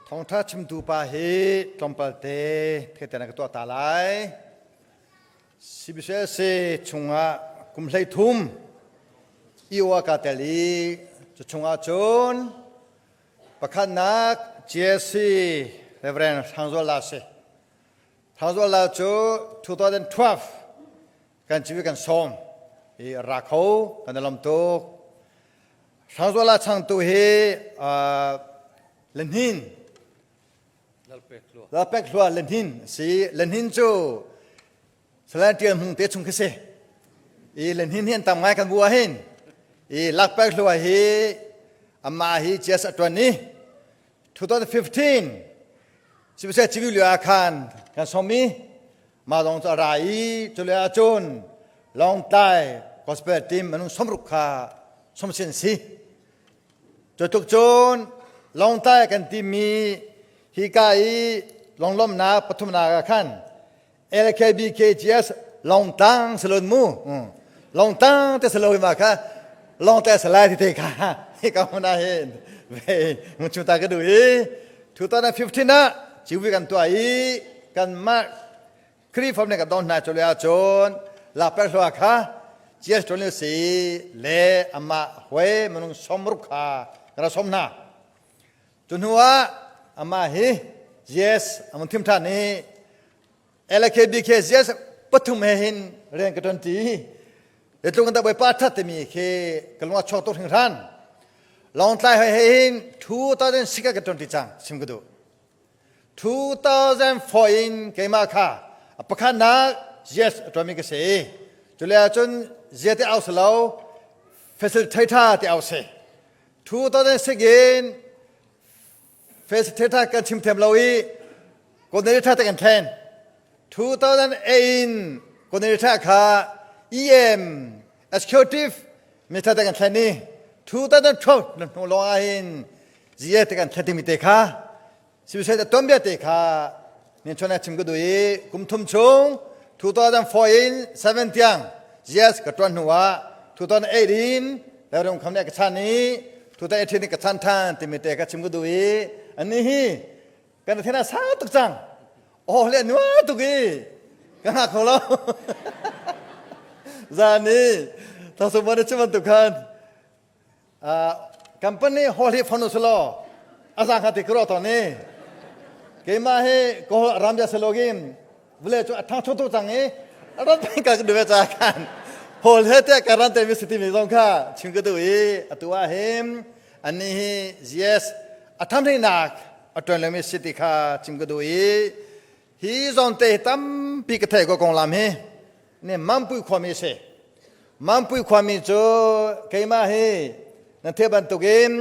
Thawngṭha chimtu pa hi tlawmpal te theihter ka tuah ta lai. CBCLC chungah kum 13 EO ka tel i cu chungah cun pakhatnak GSC Reverend Hrang Zual La si. Hrang Zual La cu 2012 kan civi kan sawm i ra kho kan i lawm tuk. Hrang Zual La changtu hi Lehnin Lalpek Hlua Lehnin si. Lehnin cu Salai Tial Hmung te chung khi si. I Lehnin hi an tam ngai kan bu ah hin. I Lakpek Hlua hi amah hi GS a tuan i 2015 Sibiseh civil lio ah khan kan som i mah zong cu a ra i cu lio ahcun Lawngtlai Gospel team minung 60 kha som sin si. Cu tluk cun Lawngtlai kan timi hika i longlawmhnak pathumnak ah khan LKBKGS Lawngtlang salon mu Lawngtlang te salo ma kha Lawngtlai salai ti te kha hika hmun ah hin ve mun chu ta ka du i 2015 ah ciwi kan tuah i kanmah Khrihfam nih kan don hna cu lio cun laper hlua kha GS ṭuan si le amah hoi minung 60 kha kan rak sawm hna. Cu hnu ah amah hi GS amun thim ṭhan i LKBK GS pathum he hin rian ka ṭuan ṭi. Zeitluk in dah Bawipa ṭhat timi khi ka lung a chuak tuk hringhran. Lawngtlai hoi he hin 2006 ah ka ṭuan ṭi cang chim ka duh. 2004 in keimah kha a pakhatnak yes a ṭuanmi ka si. Cule ahcun zia te au si lo, facilitator ti au si. 2006 in facilitator kan chim thiam lo i coordinator te kan thlen. 2008 in coordinator kha EM executive minister te kan thlen i 2012 na hnu lawng ahhin GA te kan thlen timi te kha Siseh tuanbia te kha nin chon chim ka duh i kum thum chung 2004 in 7 tiang GS ka tuan hnu ah 2008 in Lerung kham ne ka chan i 2018 in ka chan than timi te kha chim ka duh i ani hi kan thena sa tuk cang oh le nua tuk i ka ngak kho lo zan i thasum ne chim bantuk khan Company hall hi fanu selaw a zang kha ti kro to ni keimah hi kawl ram bia selogin vule cu a thang thu tu cang i ram ka duwe cha khan hall he te ka ran te mi city mi zong kha chim ka du i atu ah him ani hi GS a tham nak a tuan lo mi city kha chim ka du i hi zon te tampi ka thei ko kong lam hi ne mampui khuami si Mampui khuami cu keimah hi nan theih bantukin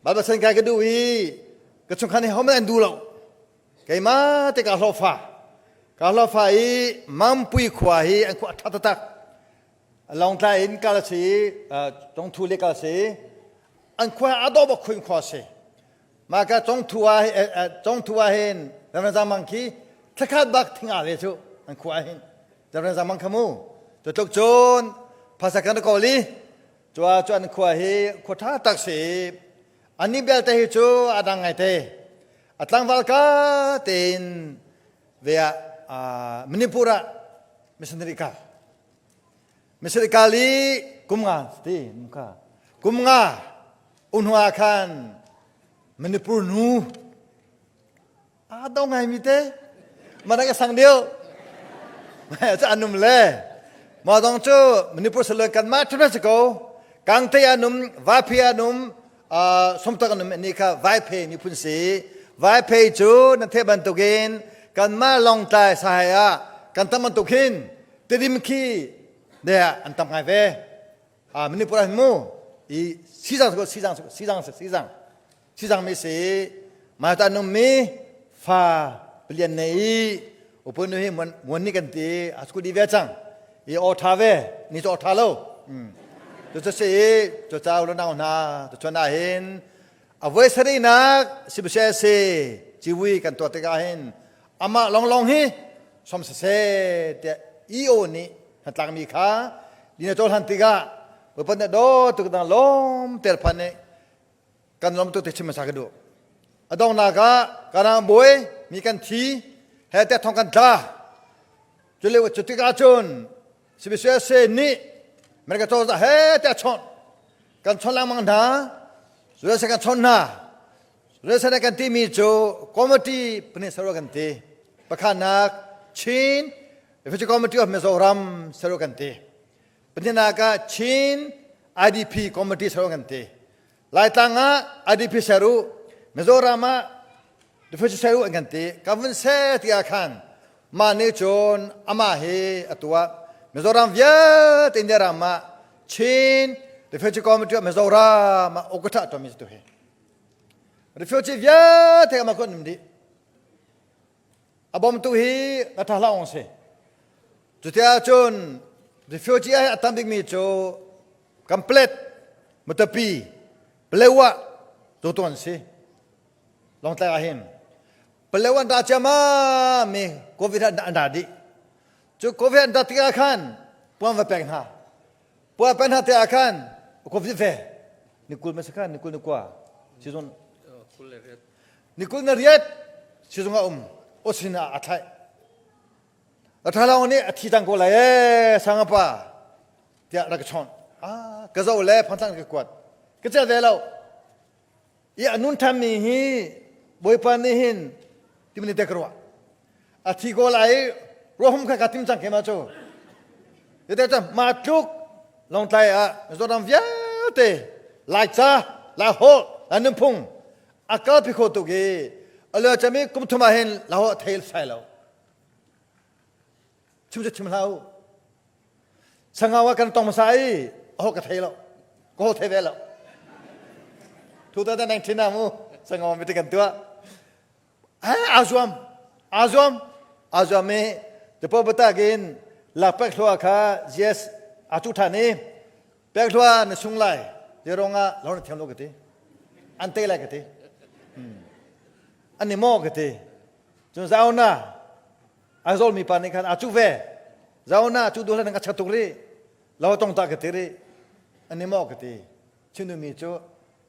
Baibal sen kai ka duh i ka chungkhar nih hohmanh an duh lo. Keimah te ka hlawhfa. Ka hlawhfa i Mampui khua hi an khua a ṭha taktak. Lawngtlai in kal a si i Congthu le kal a si. An khua a dawh bak khun khua a si. Mah ka Congthu ah Congthu ah hin Reverend Zang Mang khi thlakhat bak thing aa ve cu an khua ah hin. Reverend Zang Mang kha mu. Cu tluk cun phasa kan kawl i cua cu an khua hi khua ṭha tak si. Ani belte hi cu a dang ngaite. A tlangval ka tein ve ah Manipur ah missionary kal. Missionary kal i kum nga ti kha kum nga unhua khan Manipur nu aa do ngaimi te mana ka sang deuh cu anum le ma dong cu Manipur salo kan ma thuna si ko kangte anum vaphi anum somtak anum ni kha vaiphe mi phun si vaiphe cu na the bantukin kan ma longtlai sahai ah kan tam bantuk hin tidim khi de an tam ngai ve Manipur ah mu i sizang sizang sizang sizang Sizang mi si mah ta num mi fa palian nei i upun hi muan ni kan ti a school di ve cang i aw tha ve ni cu aw tha lo cu cu si i cu chau lo nau hna tu chuan ah hin a voi sari nak sibse si ciwi kan tuah tikah hin amah longlong hi som sase tiah EO nih hnatlak mi kha dina cawhlan tikah Bawipa nih do tuk dang lawm tel phan nih kan lawm tuk te chim hmasa ka duh. A donghnak ah Kanaan bawi mi kan thi he te thong kan tla. Cu lio cu tikah cun CBCUSA nih America cozah he te a chawnh. Kan chawnh lengmang hna. USA kan chawnh hna. USA nih kan timi cu committee pahnih ser kan ti. Pakhatnak Chin Refugee Committee of Mizoram ser kan ti. Pahnihnak ah Chin IDP Committee ser kan ti. Laitlang ah IDP ser u, Mizoram ah refugee ser u an kan ti. Kan vun ser ti ah khan mah nih cun amah hi a tuah. Mizoram vialte India ram ah Chin Refugee Committee of Mizoram ah ukatha tuahmi tu hi. Refugee vialte amah kun um dih. A bawmtu hi na tha hlah ong si. Cuti ahcun refugee ah a tam bikmi cu Kamplet, Matapi, Palewa tu an si. Lawngtlai ah hin. Palewa an ra ciammam mi COVID an ra dih. Cu COVID an rat tikah khan puan va pek hna. Puan pek hna tikah khan COVID ve. Ni kul ma si khan ni kul ni kua. Sizung ni kul na riat sizung ah um. O sin ah a thlaih. A ṭha nih a thi cang ko lai ee sangapa tiah rak ka chawnh. Ah ka zoh le phangtlang ka kuat. Ka celh ve lo. I a nun ṭhanmi hi Bawipa nih hin timi te ka ruah. A thi ko lai i ruahum kha ka tim cang keimah cu. Te cun mah tluk Lawngtlai ah Mizoram vialte Laica, Laiholh, Lai nunphung a kalpi kho tuk i a lio cami kum thum ah hin laho a thei sai lo. Chim cu chim hlah u. Sangau ah kan tong hmasa i aho ka thei lo. Ka ho thei ve lo. 2019 ah mu sangau mi kan tuah. Aa zuam. Aa zuam. Aa zuam i Tepo batakin lakpek hlua kha yes a cu than i pek hlua na sung lai ti rongah lo na thiam lo ka ti. An te lai ka ti. An ni maw ka ti. Cun zauna Aizawl mi pa nih khan a cu ve. Zauna cu duh hlan ka chat tuk rih. Lo tong ta ka ti rih. An ni maw ka ti. Chinu mi cu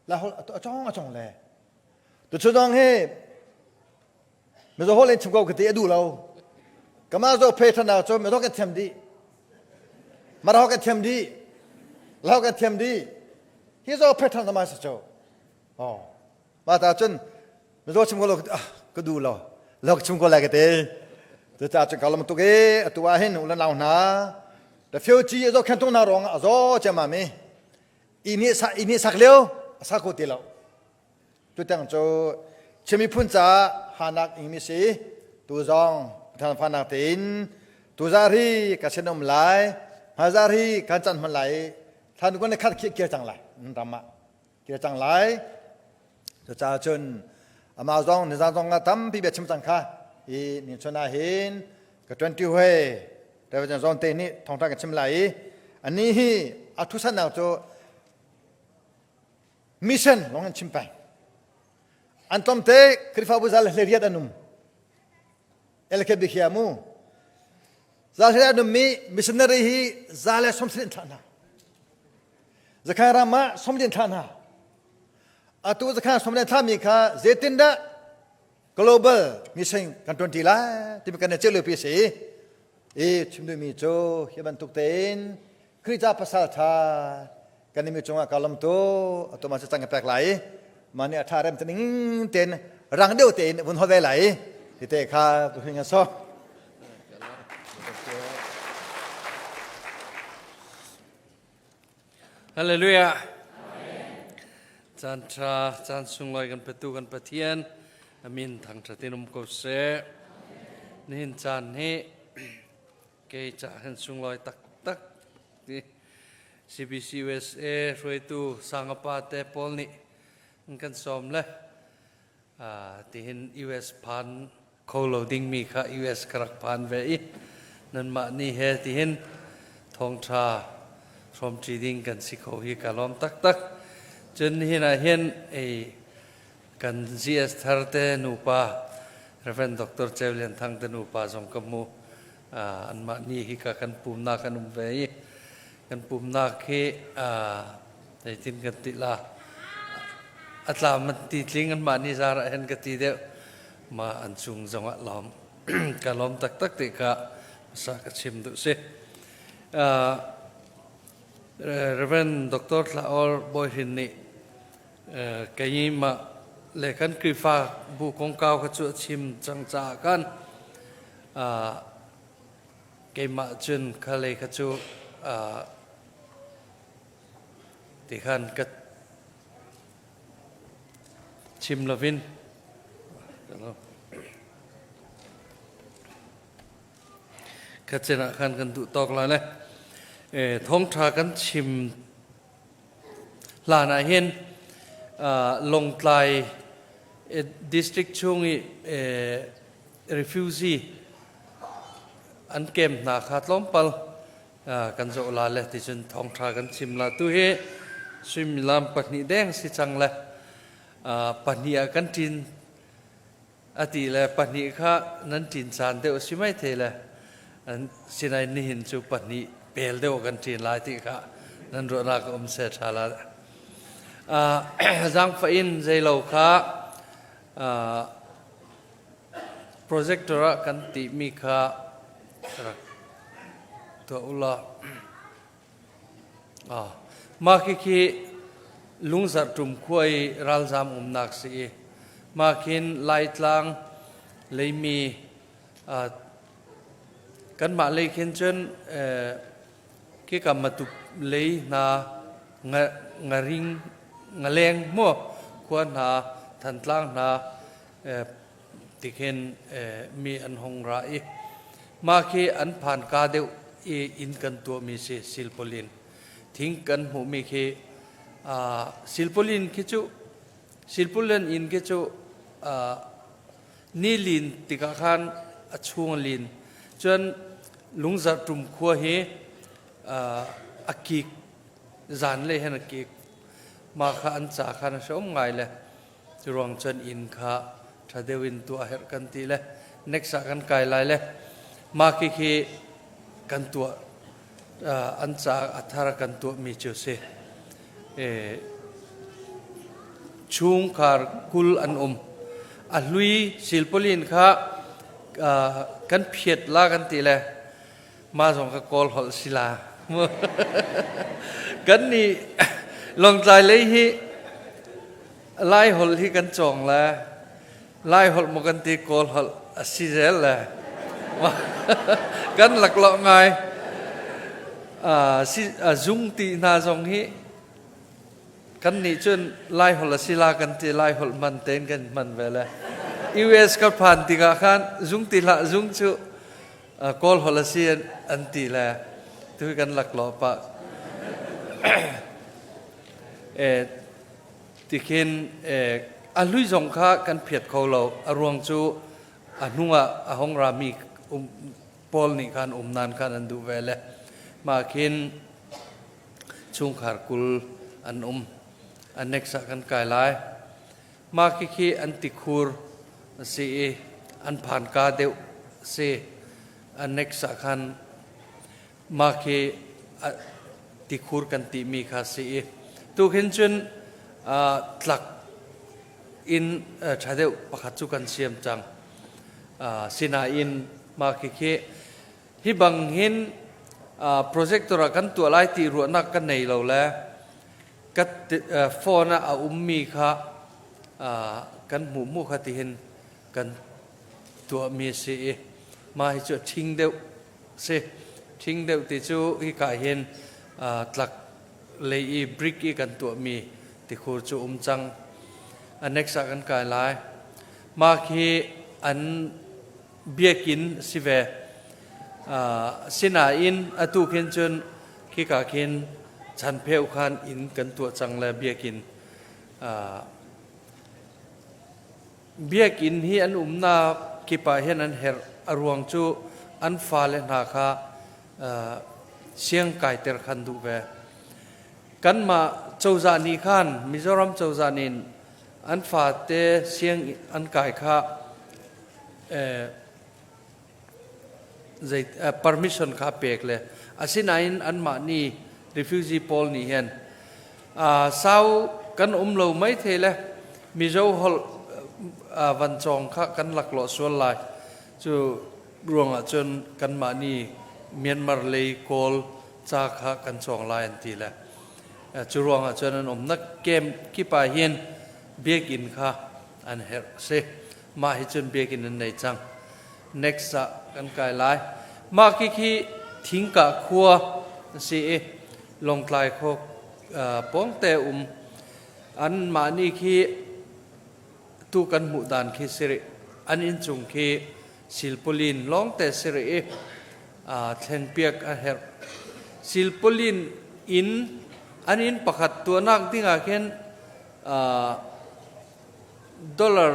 la hol a chong a chong le. Tu chu dong hi mizo hol in chim ko ka ti a duh lo. Kama zo phe thana cu mizo kan thiam dih. Mara kan thiam dih. Lau kan thiam dih. Hi zo phe thana ma sa cho. Oh. Mah ta cun mizaw chim ko lo ah ka duh lo lo ka chim ko lai ka ti cucaah cun ka lawm tuk i atu ah hin u le nau hna refugee a zohkhenh tuk hna ruang ah a zaw ciammam i i nih i nih sak lio a sa kho ti lo tutang cu Chin miphun caah hanak ingmi si tu zong Pathian fanak tein tuzar hi ka sin um lai hmaizar hi kan can hman lai thlan kun le khat khi kir cang lai ram ah kir cang lai cucaah cun amah zong nizan zong ah tampi bia chim cang kha i ni chun ah hin ka 20 hui Reverend John te nih thawngtha kan chim lai i ani hi a thusannak cu mission long an chim peng an tlawmte Khrihfabu zal hleriat an um LKB khia mu zal hleriat an um mi missionary hi za le som sin thlah hna Zakhan ram ah somlian thlah hna. Atu zakhan somlian thlahmi kha zeitindah global mission kan ṭuanṭi lai timi kan i ceih liopi a si. I chim duhmi cu hi bantuk tein Khrih ca pasal ṭha kan imi cungah ka lawm tu atu ma cang ka pek lai i mah nih a ṭha rem ning tein rang deuh tein vun hol ve lai i tite kha tu hin so. Hallelujah. Caan ṭha, caan sunglawi kan petu kan Pathian amin thangṭhat in um ko seh. Nihin caan hi kei ca hin sunglawi taktak ti CBC USA hruaitu Sangapa te pawl nih an kan sawm le tihin US phan kho lo dingmi kha US ka rak phan ve i nanmah nih he tihin thawngṭha hrawmṭi ding kan si kho hi ka lawm taktak. Cun nihin ah hin ei kan GS thar te nupa Reverend Dr. Ceu Lian Thang te nupa zong ka hmu. Anmah ni hi ka kan pumnak an um ve i kan pumnak hi zeitin kan ti la. A tlam an ti tling an mah ni zar ah hin ka ti deuh. Ma an cung zongah lawm ka lawm taktak ti kha sa ka chim duh si. Reverend Dr. Thla Or Bawi Hrin nih keimah le kan Khrihfa bu kongkau kha cu a chim cang caah khan keimah cun kha lei kha cu ti khan ka chim lovin Kha cen ah khan kan duh tawk lai le thawngṭha kan chim hlan ah hin Lawngtlai district chung i refugee an kem hna kha tlawmpal kan zoh la le ticun thawngṭha kan chim la. Tu hi suimilam 2 deng si cang le 2 ah kan ṭin a ti le 2 kha nan ṭin caan deuh a si mai thei le sinain nihin cu 2 pel deuh kan ṭin lai ti kha nan ruahnak a um se ṭha la. Zaangfah in zeilo kha projector ah kan ti mi kha rak tuah u law. Mah khikhi Lungzarh ṭum khua i ralzaam umnak si i mah khin Laitlang leimi kanmah lei khin cun khika Matup lei hna Ngaring Ngaleng maw khua hna Thantlang hna tikhin mi an hong ra i mah khi an phanka deuh i inn kan tuahmi si. Silpauline thing kan hmuhmi khi silpauline khi cu silpauline inn khi cu ni lin tikah khan a chung a lin cun Lungzarh ṭum khua hi a kik zan lei hen a kik mah kha an ca khan a hreom ngai le cu ruang cun inn kha ṭha deuh in tuah a herh kan ti le next ah kan kai lai le mah khi khi kan tuah an ca a thar kan tuahmi cu si. Chungkhar 20 an um. A hlui silpauline kha kan phiat la kan ti le mah zong ka Kawl holh si la. Kan nih Lawngtlai lei hi Lai holh hi kan cawng le Lai holh maw kan ti, Kawl holh a si zel le kan laklawh ngai. Si zung ti hna zong hi kan nih cun Lai holh a si la kan ti, Lai holh hman tein kan hman ve le US ka phan tikah khan zung ti hlah, zung cu Kawl holh a si an ti le tu kan laklawh pah. Tikhin a hlui zong kha kan phiat kho lo, a ruang cu a hnung ah a hong rami pawl nih khan um nan khan an duh ve le mah khin chungkhar 20 an um. A next ah kan kai lai. Mah khikhi an tikhur a si i an phanka deuh si. A next ah khan mah khi tikhur kan timi kha si i tu khin cun tlak in ṭha deuh pakhat cu kan siam cang. Sinain mah khikhi hi bang hin projector ah kan tuah lai ti ruahnak kan nei lo le ka phone ah a ummi kha kan hmuh mu kha tihin kan tuahmi a si i mah hi cu a ṭhing deuh si. Ṭhing deuh ti cu hika hin tlak lei i brick i kan tuahmi tikhur cu um cang. A next ah kan kai lai. Mah khi an biakinn si ve. Sinain atu khin cun khika khin chanpheu khan inn kan tuah cang le biakinn biakinn hi an umnak kip ah hin an herh, a ruang cu an fale hna kha siang kaiter khan duh ve. Kanmah cozah nih khan, Mizoram cozah nih an fate siang an kai kha zei permission kha pek le asinain anmah nih refugee pawl nih hin sau kan um lo mai thei le. Mizo holh van cawng kha kan laklawh sual lai. Cu ruangah cun kanmah nih Myanmar lei Kawl ca kha kan cawng lai an ti le cu ruangah cun an umnak camp kip ah hin biakinn kha an herh si. Mah hi cun biakinn an nei cang. Next ah kan kai lai. Mah khi khi Thingkah khua a si i Lawngtlai khua pawngte um anmah nih khi tu kan hmuh dan khi si rih. An innchung khi silpulin lawngte si rih i thlenpiak a herh. Silpulin inn an inn pakhat tuahnak dingah khin dollar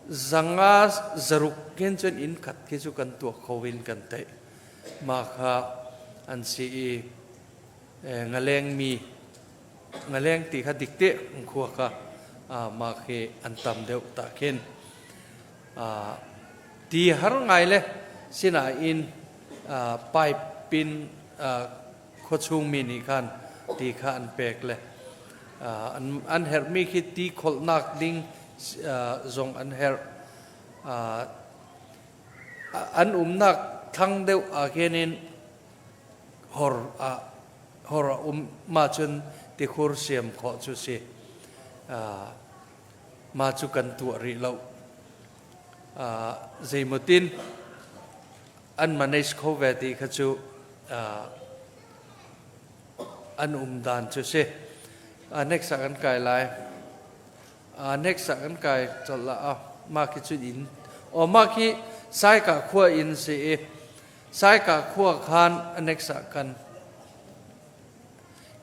zanga zaruk khin cun inn khat khi cu kan tuah kho in kan theih. Mah kha an si i ngaleng mi ngaleng ti kha dik te khua kha mah khi an tam deuh ta khin ti har ngai le sinain pipe pin khuachung mi nih khan ti kha an pek le an herhmi khi ti kholhnak ding zong an herh. An umnak thlang deuh ah khin in hor ah hor a um mah cun tikhur siam khawh cu si. Mah cu kan tuah rih lo. Zeimaw an manage kho ve ti kha cu an um dan cu si. Next ah kan kai lai. Next ah kan kai colh la. Mah khi cu inn. O mah khi Saika khua inn si i Saika khua khan next ah kan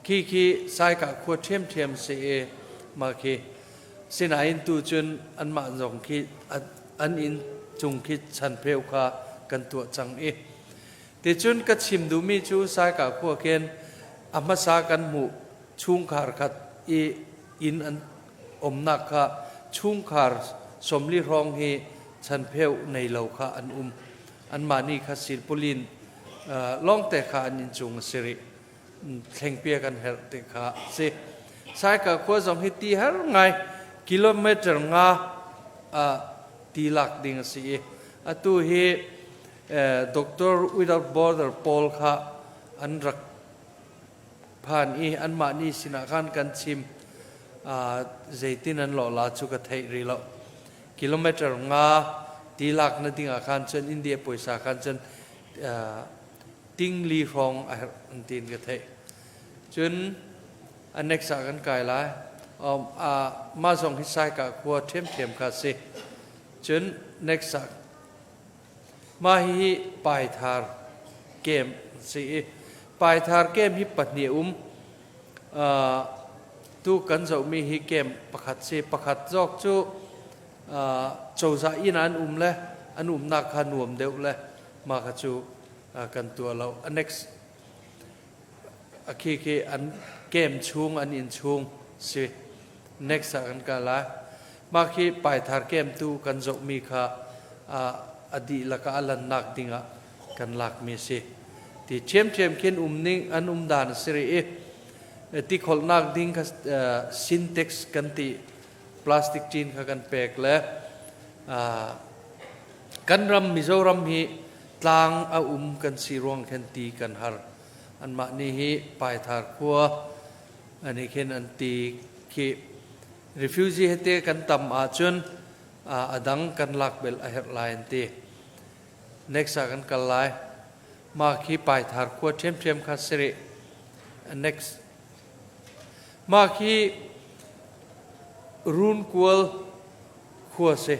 khi khi Saika khua ṭhiamṭhiam si i mah khi sinain tu cun anmah zong khi an inn cung khi chanpheu kha kan tuah cang i ticun ka chim duhmi cu Saika khua khin a hmasa kan hmuh chungkhar khat i inn an umnak kha chungkhar 40 hrawng hi chanpheu nei lo kha an um. Anmah nih kha silpulin lawngte kha an inn cung a si rih. Thlengpiak an herh ti kha si. Saika khua zong hi ti har ngai kilometer nga ti lak ding a si i atu hi Doctor Without Border pawl kha an rak phan i anmah nih sinah khan kan chim. Zeitin an lawh la cu ka theih rih lo. Kilometer nga ti lak na ding ah khan cun India puaisa khan cun tingli hrawng a herh an tiin ka theih. Cun a next ah kan kai lai. Mah zong hi Saika khua ṭhiamṭhiam kha si. Cun next ah mah hihi Paithar camp si i Paithar camp hi pahnih um. Tu kan zohmi hi camp pakhat si. Pakhat zawk cu cozah inn ah an um le an umnak kha nuam deuh le mah kha cu kan tuah lo. A next a khi khi an camp chung an inn chung si. Next ah kan kal lai. Mah khi Paithar camp tu kan zohmi kha a dihlak ah a lannak dingah kan lakmi a si. Ti ṭhiamṭhiam khin um ning an um dan a si rih i ti kholhnak ding kha Sintex kan ti plastic ṭin kha kan pek le kan ram Mizoram hi tlang a um kan si ruang khin ti kan har. Anmah nih hi Paithar khua ani khin an ti khi refugee hete kan tam ahcun a dang kan lak bel a herh lai an ti. Next ah kan kal lai. Mah khi Paithar khua ṭhiamṭhiam kha si rih. Next. Mah khi Runkual khua si.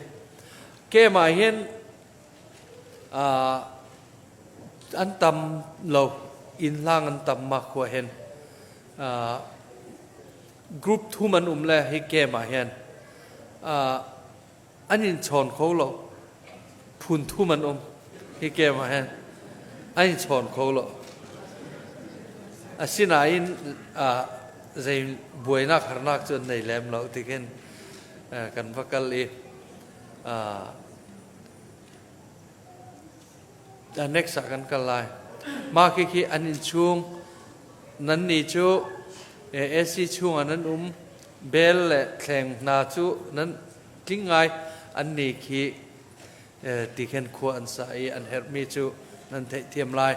Kemah hin an tam lo. Inn hlang an tam mah khua hin. Group thum an um le hi kem ah hin an in chawn kho lo. Phun thum an um hi kem ah hin an in chawn kho lo. Asinain zei buainak harnak cu an nei lem lo ti khin kan va kal i Next ah kan kal lai. Mah khi an inn chung nan nih cu AC chung ah nan um. Bel le thleng hna cu nan tling ngai. An ni khi ti khin khua an sa i an herhmi cu nan theihthiam lai.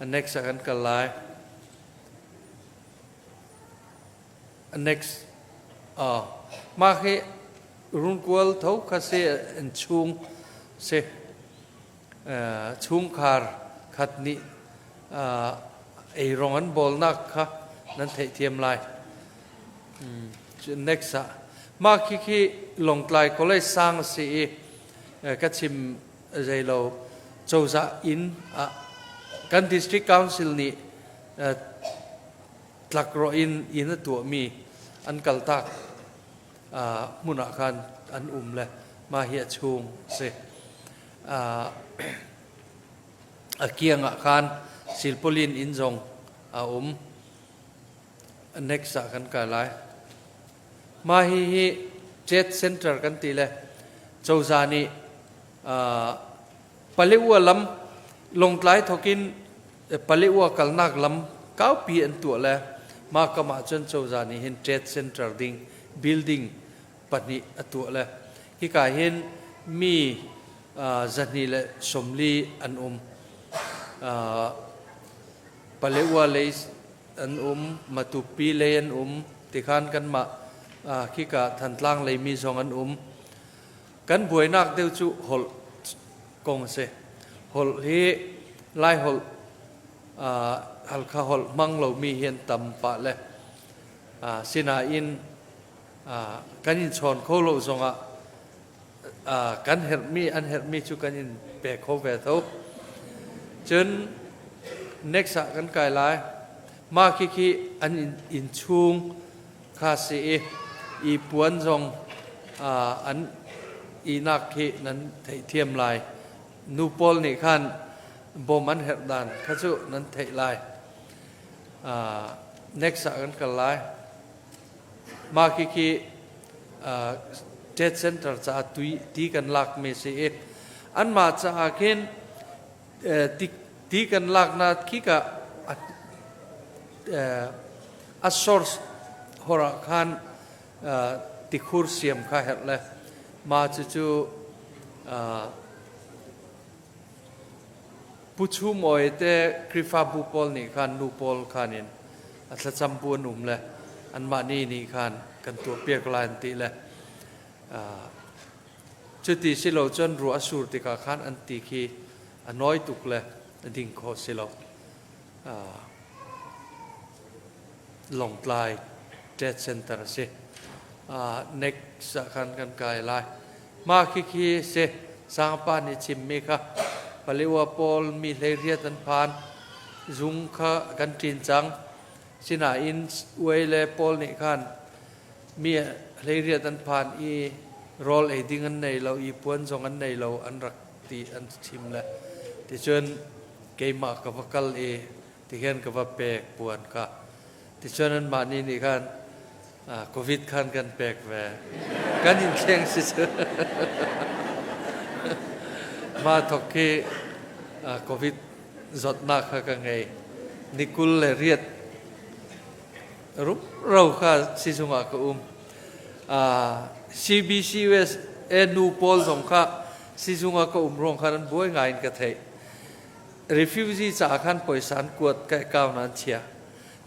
Next ah kan kal lai. Next. Mah hi rungkual tho kha si an chung si chungkhar khat nih ei rong an bawlnak kha nan theihthiam lai. Next ah mah khi khi Lawngtlai College sang a si i ka chim zeilo cozah inn ah kan district council nih tlakrawh in inn a tuahmi an kaltak hmun ah khan an um le mah hi a chung si. A kiang ah khan silpauline inn zong a um. Next ah kan kai lai. Mah hi hi Jet Center kan ti le cozah nih Paleua lam Lawngtlai thokin Paleua kalnak lam kaupi an tuah le mah kam ah cun cozah nih hin trade center ding building pahnih a tuah le hika hin mi 240 an um. Paleua lei an um, Matupi lei an um, tikhan kanmah khika Thantlang lei mi zong an um. Kan buainak deuh cu holh kong a si. Holh hi Lai holh Halkha holh hmang lomi hi an tam pah le sinain kan in chawn kho lo zongah kan herhmi an herhmi cu kan in pe kho ve tho. Cun next ah kan kai lai. Mah khi khi an inn chung kha si i i puan zong an ihnak khi nan theihthiam lai. Nu pawl nih khan bawm an herh dan kha cu nan theih lai. Next ah kan kal lai. Mah khi khi Trade Center caah tui ti kan lak mi si i anmah caah khin ti kan laknak khi ka a source hor ah khan tikhur siam kha herh le mah cucu Pu Chum Awi te Khrihfabu pawl nih khan nu pawl khan in a thlacam bu an um le anmah ni nih khan kan tuahpiak lai an ti le cuti si lo cun ruah a sur tikah khan an ti khi a nawi tuk le a ding kho si lo. Lawngtlai Trade Center a si. Next ah khan kan kai lai. Mah khikhi si sangpa nih chimmi kha Paliwa pawl mi 18 an phan. Zung kha kan ṭin cang. Sinain uai le pawl nih khan mi 18 an phan i rawl ei ding an nei lo i puan zong an nei lo an rak ti an chim le ticun keimah ka va kal i tihian ka va pek puan kha ticun anmah nih nih khan COVID khan kan pek ve kan in thleng si cu mah thok khi COVID zawtnak kha ka ngei ni 28 rumro kha sizung ah ka um CBCUS nu pawl zong kha sizung ah ka um ruang khan an buai ngai in ka theih refugee caah khan poisa an kuat ka account an chia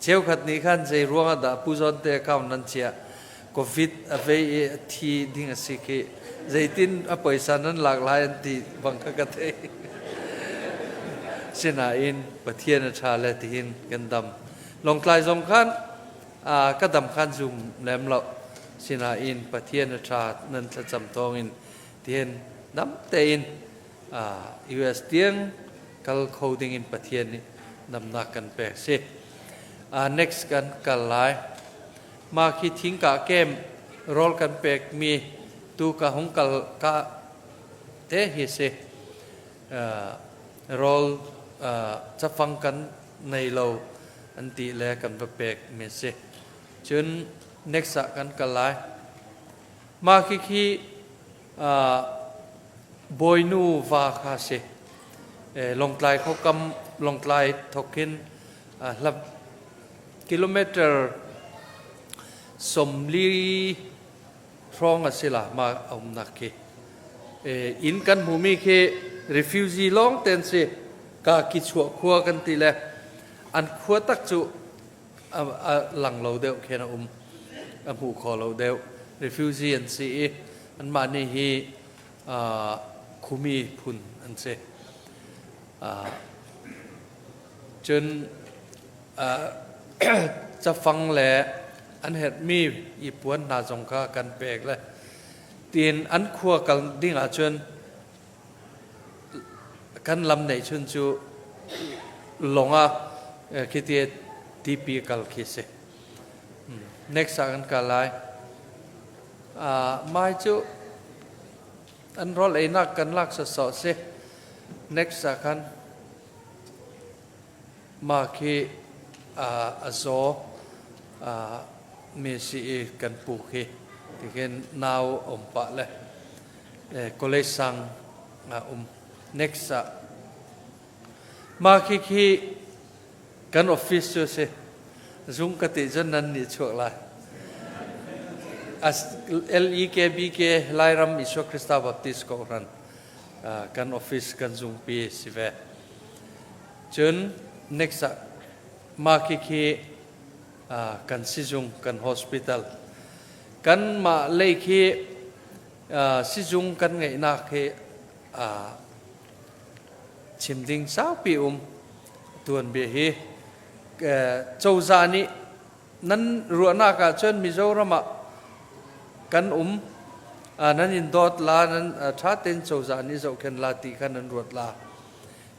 cheukhat nih khan zei ruang ah dah pu zawn te account nan chia covid a vei i a thi ding a si khi zeitin a poisa nan lak lai an ti bang kha ka thei sinain Pathian a ṭha le tihin kan dam Lawngtlai zong khan ka dam khan zum lem lo sinain Pathian a ṭha nan thlacam thawngin tihin dam tein US tiang kal kho ding in Pathian nih damnak kan pek si. Next kan kal lai. Mah khi thingkah kem rawl kan pek mi tu ka hung kal ka te hi si. Rawl cafang kan nei lo an ti le kan va pek mi si. Cun next ah kan kal lai. Mah khi khi Bawinu va kha si. Lawngtlai khuakam Lawngtlai thawk hin hla kilometer 40 hrawng a si la ma a umnak khi. Inn kan hmumi khi refugee lawng ten si ka ki chuah khua kan ti le an khua tak cu a lang lo deuh khen a um a hmu kho lo deuh. Refugee an si i anmah nih hi khumi phun an si. Cun cafang le an herhmi i puan hna zong kha kan pek le tiin an khua kal ding ahcun kan lam neih chun cu lawng ah khiti tipi kal khi si. Next ah kan kal lai. Mai cu an rawl einak kan lak sawsawh si. Next ah khan Mah khi a zaw mi si i kan pu khi tikhin nau um pah le college sang um. Next ah mah khi khi kan office cu si. Zung ka ti cun nan nih chuak lai. LEKBK Lairam Isua Krista Baptist Kohhran kan office kan zungpi si ve. Cun next ah mah khi kan sizung kan hospital kan mah lei khi sizung kan ngeihnak hi chim ding saupi um tuanbia hi cozah nih nan ruahnak ah cun Mizoram ah kan um nan in dawt la nan ṭha tein cozah nih zohkhenh la ti kha nan ruat la.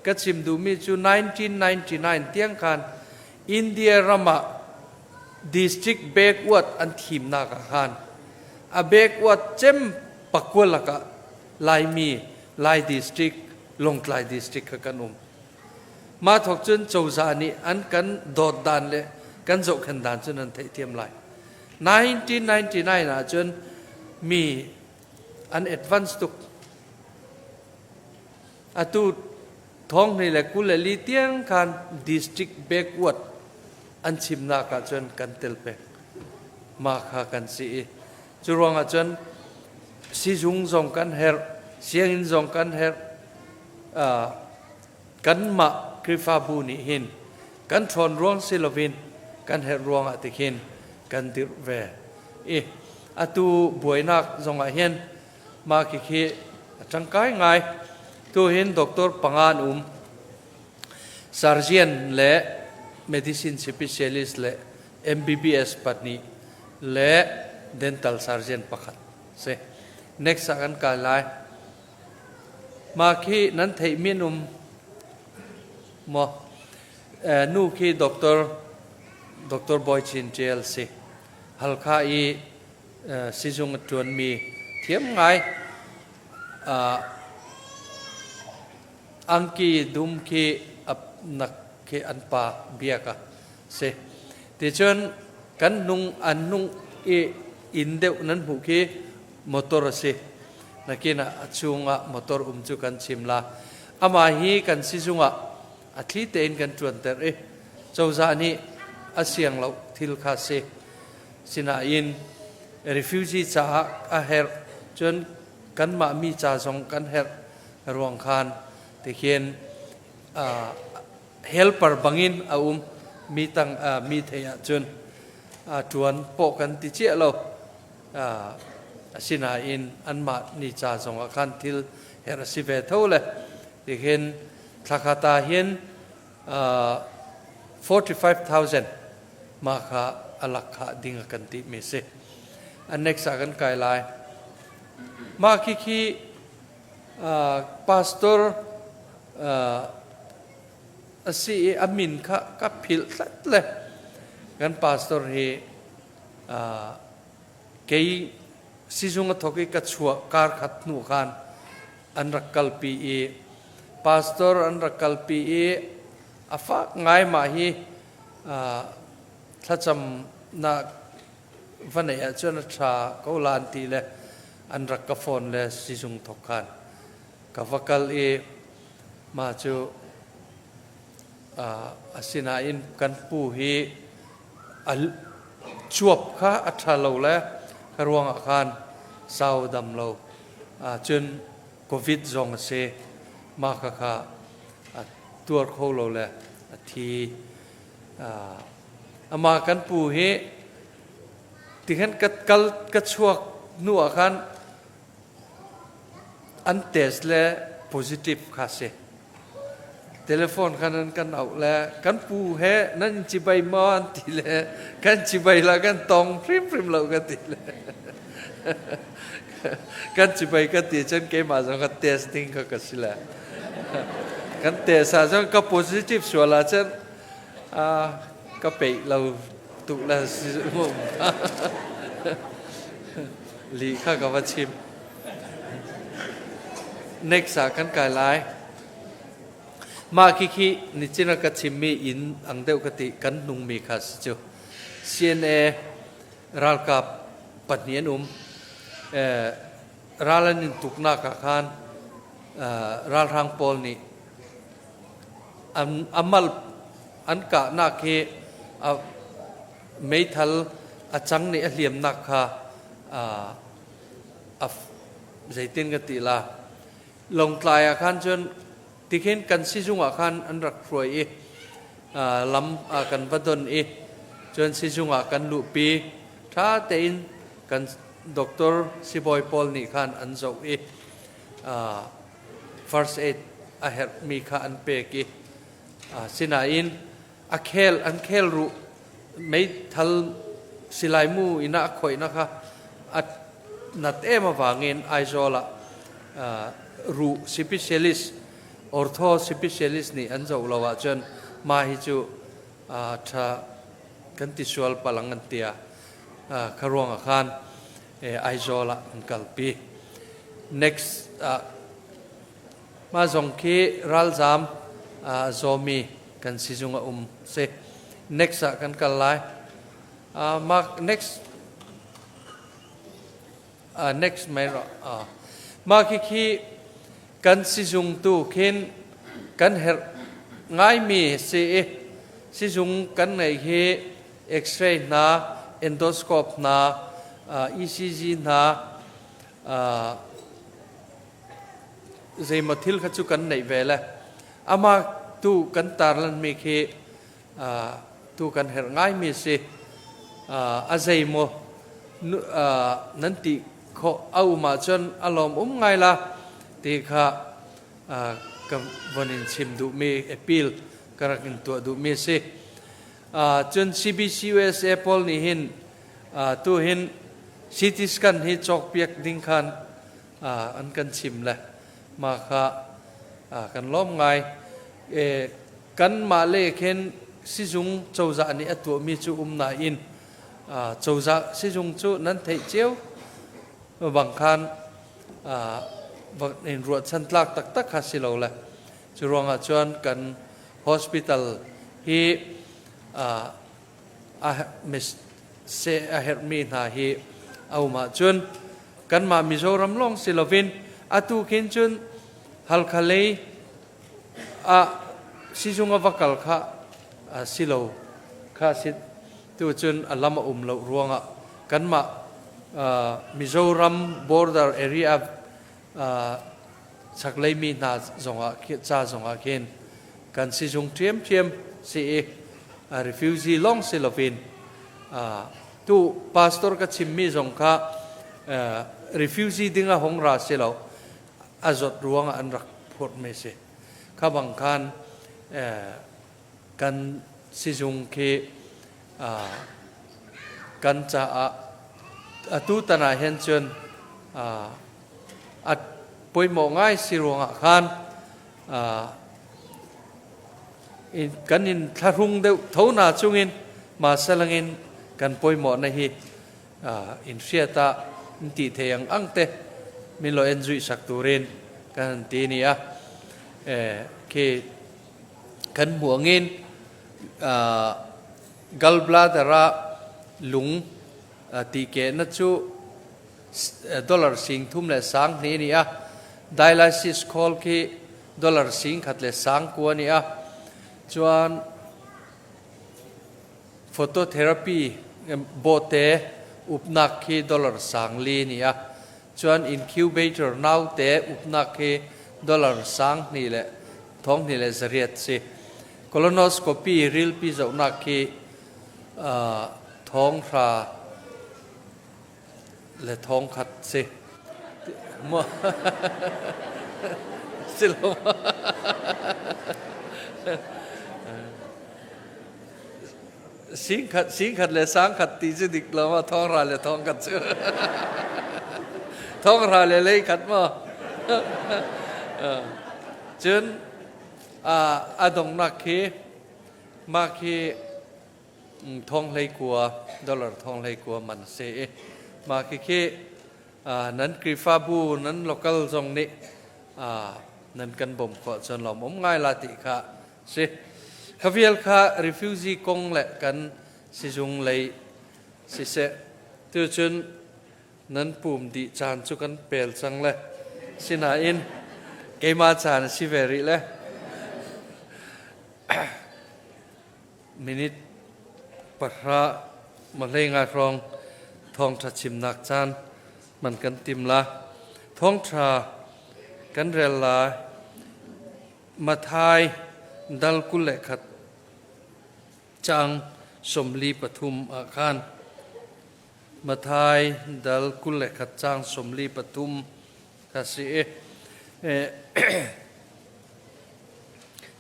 Ka chim duhmi cu 1999 tiang khan India ram ah district backward an thimnak ah khan a backward cem pakua lakah Laimi Lai district Lawngtlai district kha kan um. Mah thawk cun cozah nih an kan dawt dan le kan zohkhenh dan cu nan theihthiam lai. 1999 ah cun mi an advance tuk. Atu thong hnih le 24 tiang khan district backward an chimnak ah cun kan tel peng. Mah kha kan si i cu ruangah cun sizung zong kan herh, sianginn zong kan herh, kanmah Khrihfabu nih hin kan ṭhawn ruang si loin kan herh ruangah ti khin kan dirh ve i atu buainak zongah hin mah khikhi a ṭangkai ngai. Tu hin doctor panga an um. Surgeon le medicine specialist le MBBS pahnih le dental surgeon pakhat si. Next ah kan kai lai. Mah khi nan theihmi an um maw? Nu khi Doctor Dr. Bawi Chin Ṭial si. Halkha i sizung a ṭuanmi thiam ngai. Angki dum khi nak khi an pa biak a si. Ticun kan nung an nung i inn deuh nan hmuh khi motor a si. Nakin ah a chungah motor um cu kan chim la. Amah hi kan sizung ah a thli tein kan ṭuanter i cozah nih a siang lo thil kha si. Sinain refugee caah a herh cun kanmah mi ca zong kan herh ruang khan tikhin helper bangin a um mi tang mi thei ahcun ṭuan pawh kan ti ciah lo. Asinain anmah ni ca zongah khan thil herh a si ve tho le tikhin thlakhat ah hin 45,000 mah kha a lak khah ding a kan ti mi si. A next ah kan kai lai. Mah khi khi pastor a si i a min kha ka philh tlat le kan pastor hi Kei sizung a thawk i ka chuah kar khat hnu khan an rak kalpi i pastor an rak kalpi i a fak ngai mah hi thlacamnak va neih ahcun a ṭha ko la an ti le an rak ka phone le sizung thawk khan ka va kal i mah cu asinain kan pu hi. Cuap kha a ṭha lo le kha ruangah khan sau dam lo. Cun COVID zong a si. Mah khakha a tuar kho lo le a thi. Amah kan pu hi tikhan ka kal ka chuak hnu ah khan an test le positive kha si. Telephone khan an kan auh le kan pu he nan cibai maw an ti le kan cibai la kan tong hrimhrim lo ka ti le kan cibai ka ti cun keimah zong ka test ding kha ka si le kan test ah cun ka positive sual ah cun ka peih lo tuk le si li kha ka va chim. Next ah kan kai lai. Mah khi nichin a ka chimmi inn ang deuh ka ti kan nungmi kha si cu. CNA ralkap pahnih an um. Ral an in tuknak ah khan ralhrang pawl nih an amal an kahnak hi meithal a cang nih a hliamnak kha a zeitin ka ti la Lawngtlai ah khan cun tikhin kan sizung ah khan an rak hruai i lam kan va don i cun sizung ah kan luhpi. Ṭha tein kan doctor sibawi pawl nih khan an zoh i first aid a herhmi kha an pek i sinain a khel an khel ruh meithal silai mu in a khoihna kha a nat em awangin Aizawl ah ruh specialist ortho specialist nih an zoh lo ahcun mah hi cu tha kan ti sual palang an tia kha ruang ah khan Aizawl ah an kalpi. Next mah zong khi ralzam zawmi kan sizung a um si. Next ah kan kal lai. Mark next next mai mah khi khi kan sizung tu khin kan herh ngaimi si i sizung kan ngei hi x-ray hna, endoscope hna, ECG hna, zeimaw thil kha cu kan neih ve le amah tu kan tarlanmi khi tu kan herh ngaimi si. A zeimaw nan ti khawh a um ahcun a lawm um ngai la ti kha ka von in chim duhmi appeal ka rak in tuah duhmi a si. Cun CBC USA pawl nih hin tu hin CT scan hi cawkpiak ding khan an kan chim le mah kha kan lawm ngai. Kanmah le khin sizung cozah nih a tuahmi cu um nain cozah sizung cu nan theih cio bang khan in ruahchan tlak taktak kha si lo le cu ruangah cun kan hospital hi a seh a herhmi hna hi a um ahcun kanmah Mizoram lawng si loin atu khin cun Halkha lei ah sizung a va kal kha si lo kha si tu cun a lam a um lo ruangah kanmah Mizoram border area chaklei mi hna zongah ca zongah khin kan sizung ṭhiamṭhiam si i refugee lawng si loin tu pastor ka chimmi zong kha refugee ding a hong ra si lo, a zawt ruangah an rak phurhmi si. Kha bang khan kan sizung khi kan caah atu tan ah hin cun a poimawh ngai si ruangah khan kan in thlahrung deuh tho na chungin ma salangin kan poimawh na hi in hriat ah in ti thei ang ang te min lo en zui sak turin kan ti ni a. Khi kan hmuangin gallbladder ah lung ti ke na chu dollar sing thum le sang hni ni a, dialysis khawl khi dollar sing khat le sang kua ni a, chuan phototherapy Bawhte upnak khi dollar 40 ni a. Chuan incubator naute upnak khi dollar 2 le 2 le 800 si. Colonoscopy rilpi zohnak khi 100 le 1,000 si. Si lo. Singkhat singkhat le sangkhat ti cu dik lo ma 100 le 1,000 cu. 100 le 300 ma. Cun a dongnak khi mah khi 29,000 dollar 29,000 man si i mah khikhi nan Khrihfabu nan local zong nih nan kan bawmh khawh cun lawm um ngai la ti kha si. Kha vial kha refugee kong le kan sizung lei siseh tucun nan pum dih caan cu kan pel cang le sinain keimah caan a si ve rih le Minute 10 mahlei nga hrawng thawngṭha chimnak caan man kan tim la. Thawngṭha kan rel la. Mathai dal 21 cang 43 ah khan Mathai dal 21 cang 43 kha si i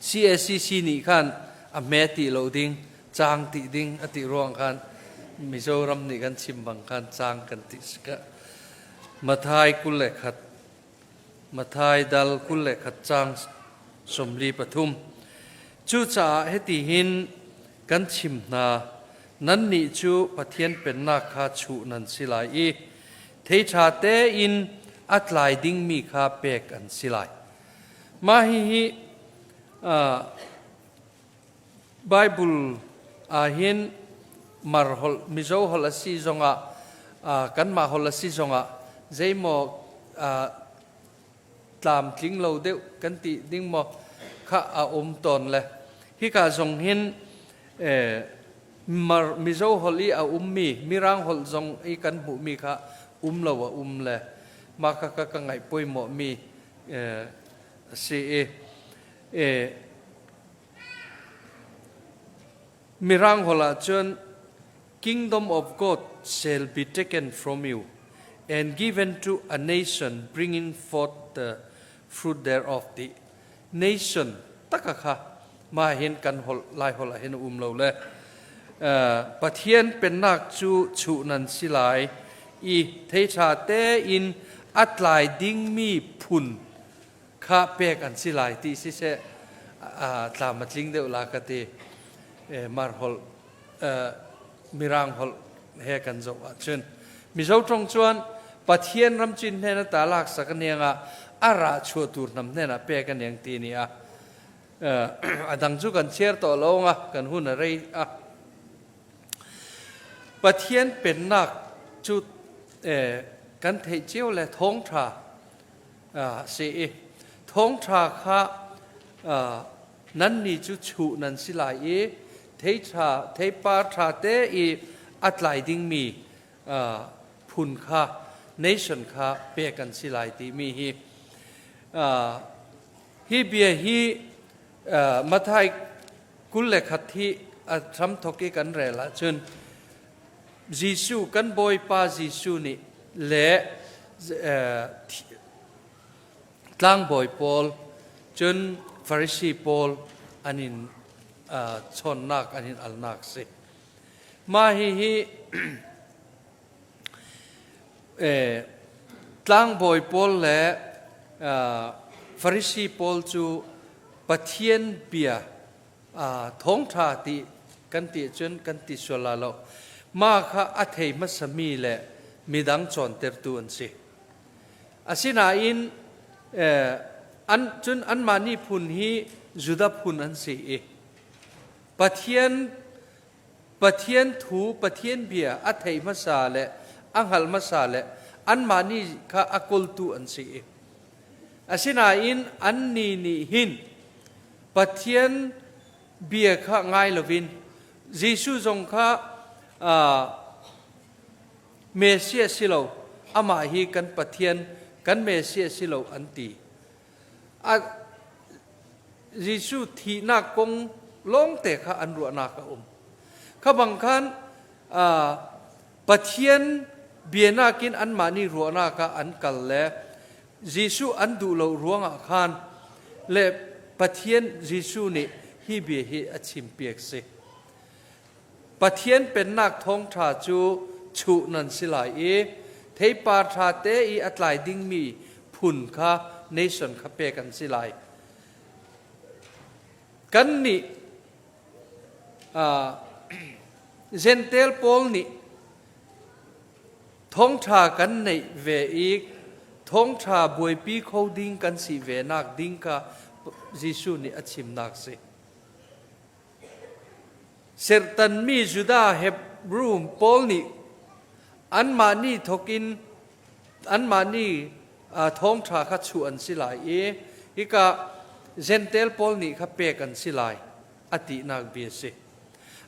CACC nih khan a hme ti lo ding cang ti ding a ti ruang khan Mizoram nih kan chim bang khan cang kan ti sika Mathai 21 Mathai dal 21 cang 43 Cucaah hiti hin kan chim hna nannih cu Pathian pennak kha chuh nan si lai i thei ṭha tein a tlai dingmi kha pek an si lai. Mah hihi Bible ah hin Mar holh, Mizo holh a si zongah, kanmah holh a si zongah zeimaw tlamtling lo deuh kan ti ding maw kha a um tawn le hika zong hin Mar Mizo holh i a ummi Mirang holh zong i kan hmuhmi kha um lo a um le mah kha ka ka ngaih poimawhmi a si i Mirang holh ahcun Kingdom of God shall be taken from you and given to a nation bringing forth the fruit thereof ti nation taka kha ma hin kan holh lai holh ah hin um lo le Pathian pennak cu chuh nan si lai i thei ṭha tein a tlai dingmi phun kha pek an si lai ti siseh tlam a tling deuh la ka ti. Mar holh Mirang holh he kan zoh ahcun Mizo ṭong chuan Pathian ramcin hnen ata laksak a niang ah a ra chuah tur hnam hnen ah pek a niang ti ni a a dang cu kan chiar to lo nga kan hun a rei a Pathian pennak cu kan theih cio le thawngṭha si i thawngṭha kha nannih cu chuh nan si lai i thei ṭha theipar ṭha te i a tlai dingmi phun kha nation kha pek an si lai timi hi hi bia hi Matthai 21 hi a hramthok i kan rel ahcun Jesuh kan Bawipa Jesuh nih le tlangbawi pawl cun Farasi pawl an in chawnnak an in alnak si. Mah hihi tlangbawi pawl le Farasi pawl cu Pathian bia thawngṭha ti kan ti cun kan ti sual la lo. Mah kha a thei hmasami le midang cawntertu an si. Asinain an cun anmah nih phun hi Judah phun an si i Pathian Pathian thu Pathian bia a thei hmasa le a hngal hmasa le anmah nih kha a kawltu an si i asinain annih nih hin Pathian bia kha ngai loin Jesuh zong kha. Messiah si lo, amah hi kan Pathian, kan Messiah si lo an ti. A Jesuh thihnak kong lawngte kha an ruahnak a um. Kha bang khan Pathian bianak in anmah nih ruahnak ah an kal le Jesuh an duh lo ruangah khan le Pathian Jesuh nih hi bia hi a chimpiak si. Pathian pennak thawngṭha cu chuh nan si lai i theipar ṭha te i a tlai dingmi phun kha nation kha pek an si lai. Kannih Jentail pawl nih thawngṭha kan neih ve i thawngṭha buaipi kho ding kan si ve nak ding kha Jesuh nih a chimnak si. Serhtanmi Judah Hebru pawl nih anmah nih thawkin anmah nih thawngṭha kha chuh an si lai i hika Jentail pawl nih kha pek an si lai a tinak bia a si.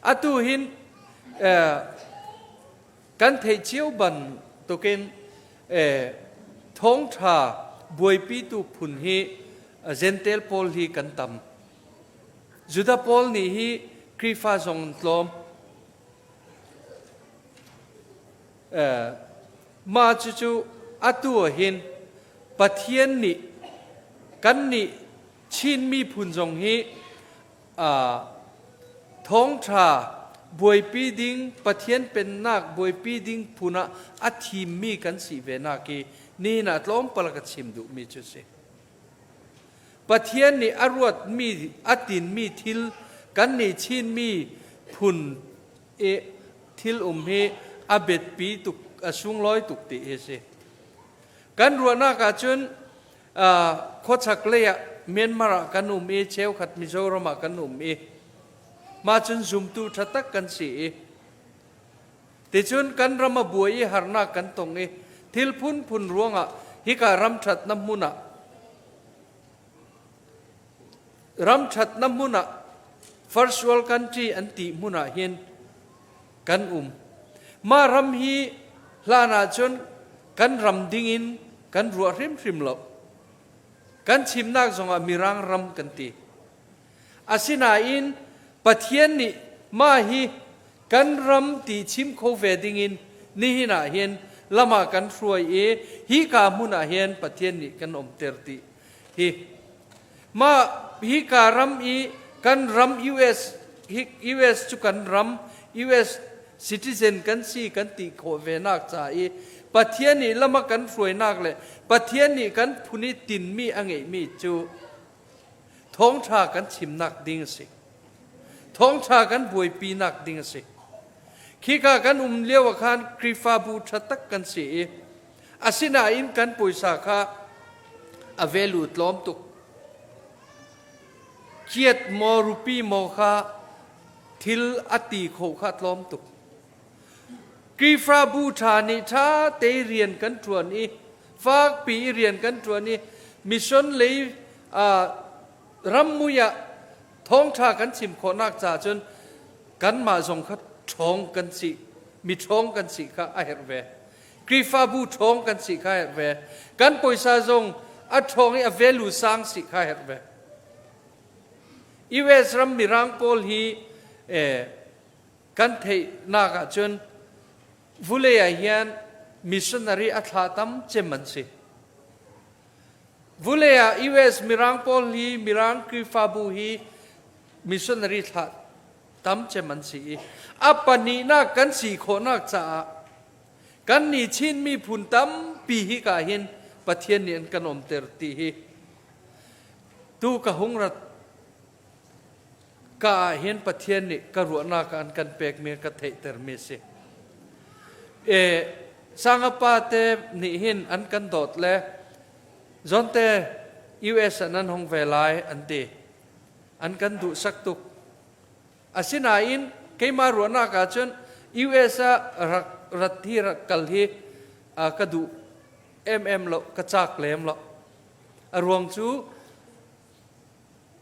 Atu hin kan theih cio bantukin thawngṭha buaipitu phun hi Jentail pawl hi kan tam. Judah pawl nih hi Khrihfa zong an tlawm. Mah cucu atu ah hin Pathian nih kannih Chin miphun zong hi thawngṭha buaipi ding Pathian pennak buaipi ding phun ah a thimmi kan si ve nak hi nihin ah tlawmpal ka chim duhmi cu a si. Pathian nih a ruatmi a tinmi thil kannih Chinmi phun i thil um hi a biapi tuk a sunglawi tuk ti hi a si. Kan ruahnak ahcun khuachak lei ah Myanmar ah kan um i cheukhat Mizoram ah kan um i mah cun zumtu ṭha tak kan si i Ticun kan ram a buai i harnak kan tong i thil phunphun ruangah hika ram ṭhatnak hmun ah ram ṭhatnak hmun ah first world country an ti hmun ah hin kan um. Mah ram hi hlan ahcun kan ram dingin kan ruah hrimhrim lo. Kan chimnak zongah Mirang ram kan ti. Asinain Pathian nih mah hi kan ram ti chim kho ve dingin nihin ah hin lam ah kan hruai i hika hmun ah hin Pathian nih kan umter ti hi mah hika ram i kan ram US hi US cu kan ram US citizen kan si kan ti khawh ve nak ca i Pathian nih lam a kan hruainak le Pathian nih kan phun i tinmi a ngeihmi cu Thawngṭha kan chimnak ding a si. Thawngṭha kan buaipinak ding a si. Khika kan um lio ah khan Khrihfabu ṭha tak kan si i asinain kan puaisa kha a value tlawm tuk. Kiat maw rupi maw kha thil a ti kho kha tlawm tuk. Khrihfabu ṭha nih ṭha te rian kan ṭuan i fakpi i rian kan ṭuan i mission lei rammui ah thawngṭha kan chim khawhnak caah cun kanmah zong kha ṭhawng kan si mi ṭhawng kan si kha a herh ve. Khrihfabu ṭhawng kan si kha a herh ve. Kan puaisa zong a ṭhawng i a value sang si kha a herh ve. US ram mirang pawl hi kan theihnak ahcun vulei ah hian missionary a thla tam cem an si. Vulei ah US Mirang pawl hi Mirang Khrihfabu hi missionary thlah tam cem an si i a pahnihnak kan si khawhnak caah kan nih Chin miphun tampi hi ka hin Pathian nih an kan umter ti hi tu ka hung rat Ka ah hin Pathian nih ka ruahnak ah an kan pekmi ka theihtermi a si. E, Sangapa te nih hin an kan dawt le zonte US ah nan hong ve lai an ti. An kan duhsak tuk. Asinain keimah ruahnak ahcun US ah rak rat hi rak kal hi ka duh emem lo, ka cak lem lo. A ruang cu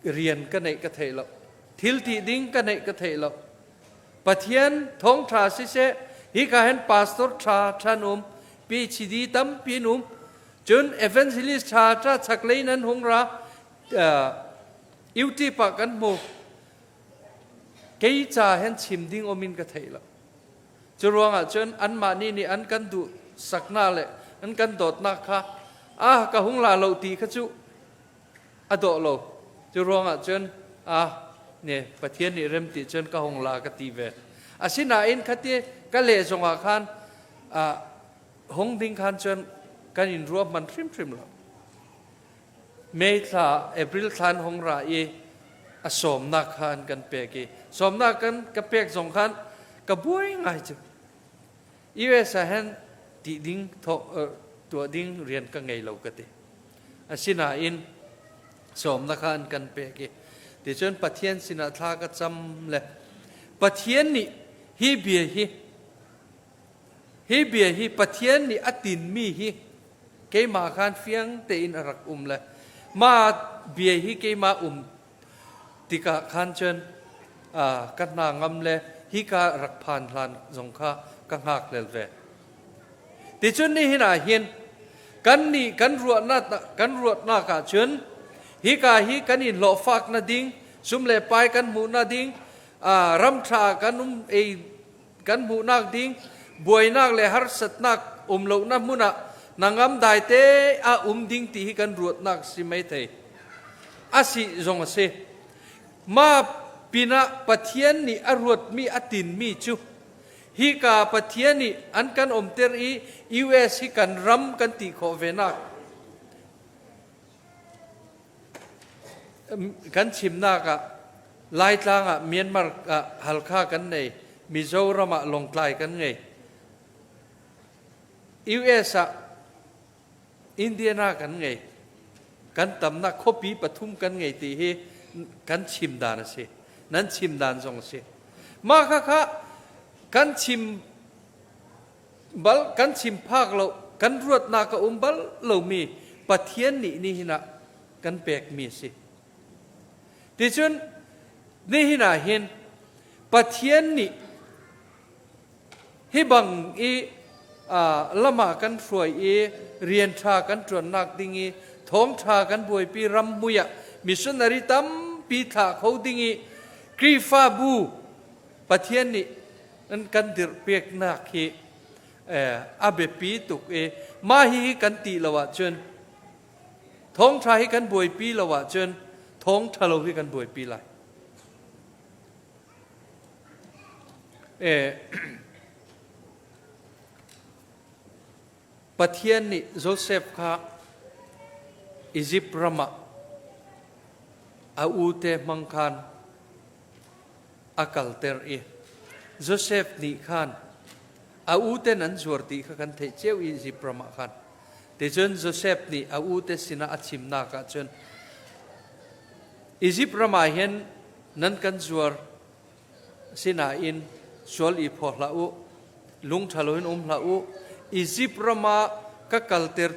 rian ka neih ka theih lo thil ti ding ka neih ka theih lo. Pathian thawngṭha siseh, hika hin pastor ṭha ṭhan um, PhD tampi an um, cun evangelist ṭha ṭha chaklei nan hung ra, YouTube ah kan hmu. Kei ca hen chim ding om in ka theih lo. Cu ruangah cun anmah nih nih an kan duh saknak le an kan dawtnak kha ah ka hung la lo ti kha cu a dawh lo. Cu ruangah cun ah ne Pathian nih rem ti cun ka hung la ka ti ve. Asinain khati ka leh zongah khan ah hung ding khan cun kan in ruah hman hrimhrim lo. May thla, April thla an hung ra i a sawmnak kha an kan pek i sawmnak kan ka pek zong khan ka buai ngai cu. US ah hin ti ding tuah ding rian ka ngei lo ka ti. Asinain sawmnak kha an kan pek i ticun Pathian sinah thla ka cam le Pathian nih hi bia hi hi bia hi Pathian nih a tinmi hi keimah khan fiang tein a rak um le mah bia hi keimah um tikah khan cun ka hna ngam le hika rak phan hlan zong kha ka hngak lel ve. Ticun nihin ah hin kan nih kan ruahnak kan ruahnak ah cun hika hi kan in hlawhfak na ding sum le pai kan hmuh na ding ram tha kan um ei kan hmuhnak ding buainak le harsatnak um lonak hmun ah nangam dai te a um ding ti hi kan ruatnak si mai thei a si zong a si ma pinah Pathian nih a ruatmi a tinmi cu hika Pathian nih an kan umter i US hi kan ram kan ti khawh ve nak Kan chimnak ah Laitlang ah Myanmar ah Halkha kan nei, Mizoram ah Lawngtlai kan ngei. US ah Indiana kan ngei. Kan tamnak khuapi pathum kan ngei ti hi kan chim dan a si. Nan chim dan zong a si. Mah khakha kan chim bal kan chim phak lo kan ruatnak a um bal lomi Pathian nih nihin ah kan pekmi a si. Ticun nihin ah hin Pathian nih hi bang i lam ah kan hruai i rian ṭha kan ṭuannak ding i thawngṭha kan buaipi ram mui ah missionary tampi thlah kho ding i Khrihfabu Pathian nih an kan dirhpiaknak hi a biapi tuk i mah hihi kan ti lo ahcun thawngṭha hi kan buaipi lo ahcun thawngṭha lo hi kan buaipi lai. Pathian nih Josef kha Izipt ram ah a ute hmang khan a kalter i Josef nih khan a uten an zuar ti kha kan theih cio i Izipt ram ah khan. Ticun Josef nih a ute sinah a chimnak ah cun Izipt ram ah hin nan kan zuar sinain sual i phaw hlah u, lung ṭha loin um hlah u. Izipt ram ah ka kalter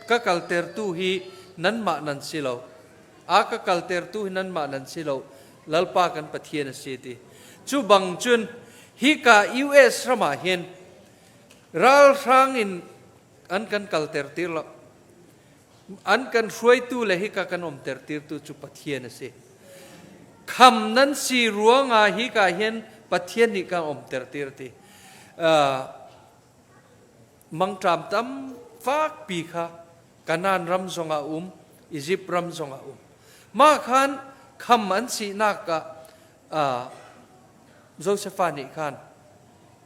ka kaltertu hi nanmah nan si lo. A ka kaltertu hi nanmah nan si lo. Lalpa kan Pathian a si ti. Cu bang cun hika US ram ah hin ralhrang in an kan kalter tir lo. An kan hruaitu le hika kan umter tirtu cu Pathian a si. Kham nan si ruangah hika hin Pathian nih kan umter tir ti. Mangṭam tam fakpi kha Kanaan ram zongah um, Izipt ram zongah um. Mah khan kham an sinak ah Josefa nih khan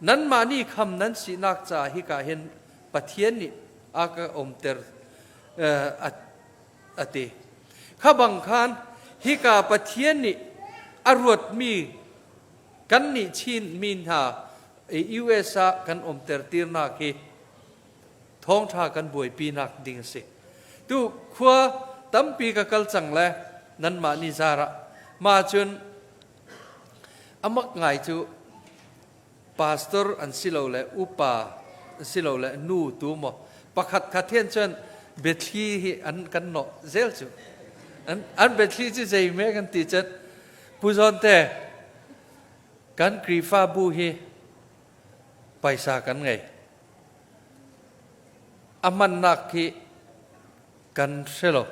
nanmah nih kham nan sinak caah hika hin Pathian nih a ka umter a ti. Kha bang khan hika Pathian nih a ruatmi kan nih Chin mi hna US ah kan umter tirnak hi thawngṭha kan buaipinak ding a si. Tu khua tampi ka kal cang le nanmah nih zarah mah cun amak ngai cu pastor an si lo le upa an si lo le nu tu maw pakhat khat hen cun biathli hi an kan nawh zel cu an biathli cu zei me kan ti cun pu zawn te. Kan Khrihfabu hi paisa kan ngei. A hmannak hi kan hre lo.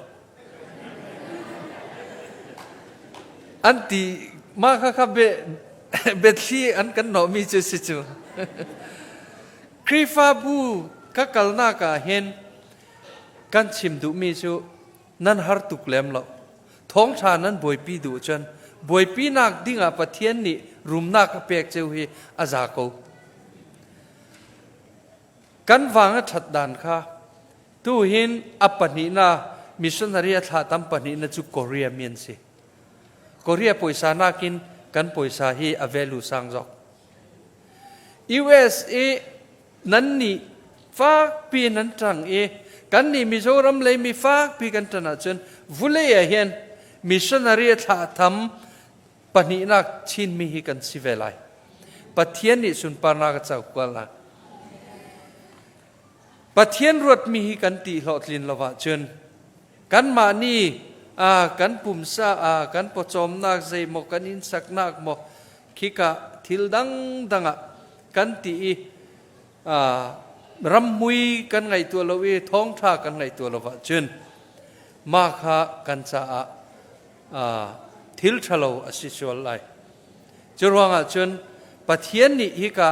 An ti mah kha kha be biathli an kan nawhmi cu si cu. Khrihfabu ka kalnak ah hin kan chim duhmi cu nan har tuk lem lo. Thawngṭha nan buaipi duh cun buaipinak dingah Pathian nih rumnak a pek ceu hi a za ko. Kan vang a ṭhat dan kha tuhin a pahnihna missionary a thlah tam pahnihna cu Korea mi an si. Korea puaisa nakin kan puaisa hi a value sang zawk. US i nan nih fakpi nan ṭang i kan nih Mizoram lei mi fakpi kan ṭan ahcun vulei ah hin missionary a thlah tham pahnihnak Chinmi hi kan si ve lai. Pathian nih sunparnak a co kual lai. Pathian ruatmi hi kan ti hlawhtlin lo ahcun kanmah nih kan pumsa kan pawcawmnak zeimaw kan inn saknak maw khika thil dangdang ah kan ti i rammui kan ngaihtuah lo i thawngṭha kan ngaihtuah lo ahcun mah kha kan caah thil ṭhalo a si sual lai. Cu ruangah cun Pathian nih hika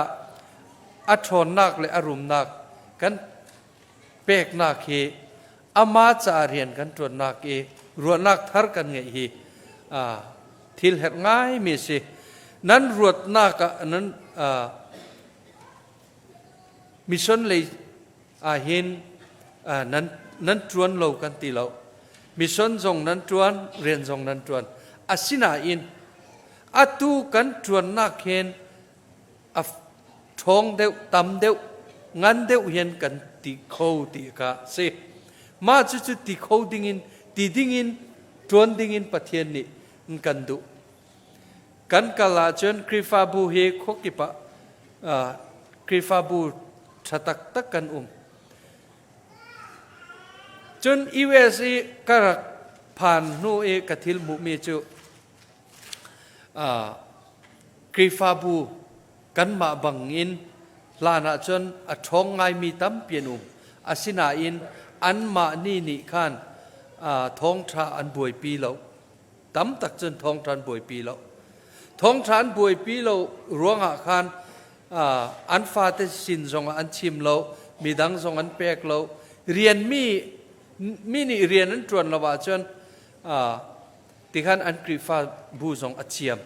a ṭhawnnak le a rumnak kan peknak hi amah caah rian kan ṭuannak i ruahnak thar kan ngeih hi thil herh ngaimi a si. Nan ruatnak ah nan mission lei ah hin nan nan ṭuan lo kan ti lo. Mission zong nan ṭuan, rian zong nan ṭuan. Asinain atu kan ṭuannak hin a ṭhawng deuh, tam deuh, ngan deuh hin kan ti kho ti ka si. Mah cucu ti kho dingin, ti dingin, ṭuan dingin Pathian nih kan duh. Kan kal ahcun Khrihfabu hi khuakip ah Khrihfabu ṭha taktak kan um. Cun US i ka rak phan hnu i ka thil hmuhmi cu Khrihfabu kanmah bangin hlan ahcun a ṭhawng ngaimi tampi an um. Asinain anmah nih nih khan thawngṭha an buaipi lo. Tam tak cun thawngṭha an buaipi lo. Thawngṭha an buaipi lo ruangah khan an fate sin zongah an chim lo, midang zong an pek lo. Rian mi mi nih rian an ṭuan lo ahcun Tikhan an Khrihfabu zong a ciam.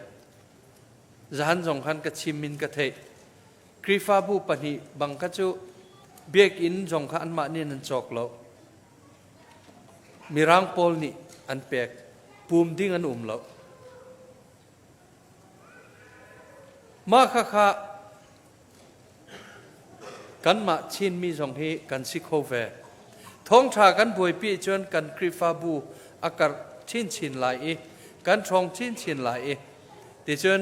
Zahan zong khan ka chim in ka theih. Khrihfabu pahnih bang kha cu biakinn zong kha anmah nih an cawk lo. Mirang pawl nih an pek. Pum ding an um lo. Mah khakha Kanmah Chinmi zong hi kan si kho ve. Thawngṭha kan buaipi cun kan Khrihfabu a karh chinchin lai i kan ṭhawng chinchin lai i ticun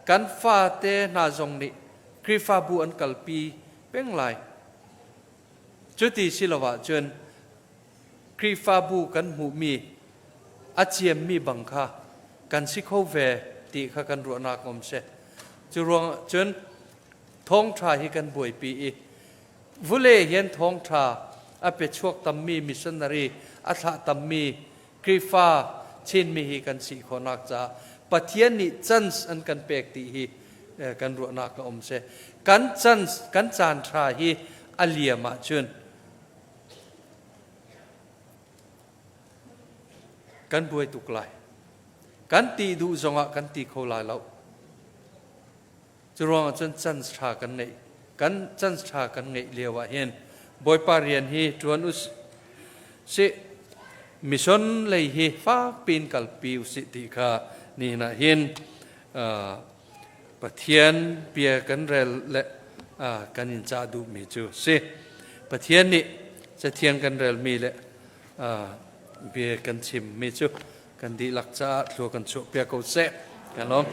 kan fate hna zong nih Khrihfabu an kalpi peng lai. Cuti si lo ahcun Khrihfabu kan hmuhmi a ciammi bang kha kan si kho ve ti kha kan ruahnak um si. Cu ruangah cun thawngṭha hi kan buaipi i vule hian thawngṭha a pe chuak tammi missionary a thlah tammi Khrihfa Chinmi hi kan si khawhnak caah Pathian nih chance an kan pek ti hi kan ruahnak a um si. Kan chance kan caan ṭha hi a liam ahcun Kan buai tuk lai. Kan ti duh zongah kan ti kho lai lo. Cu ruangah cun chance ṭha kan ngeih. Kan chance ṭha kan ngeih lio ah hin Bawipa rian hi ṭuan us sih. Mission lei hi fak piin kalpi usih ti kha nihin ah hin Pathian bia kan rel le kan in cah duhmi cu si. Pathian nih Cathiang kan relmi le bia kan chimmi cu kan dihlak caah thlua kan chuahpiak ko seh. Kan lawm.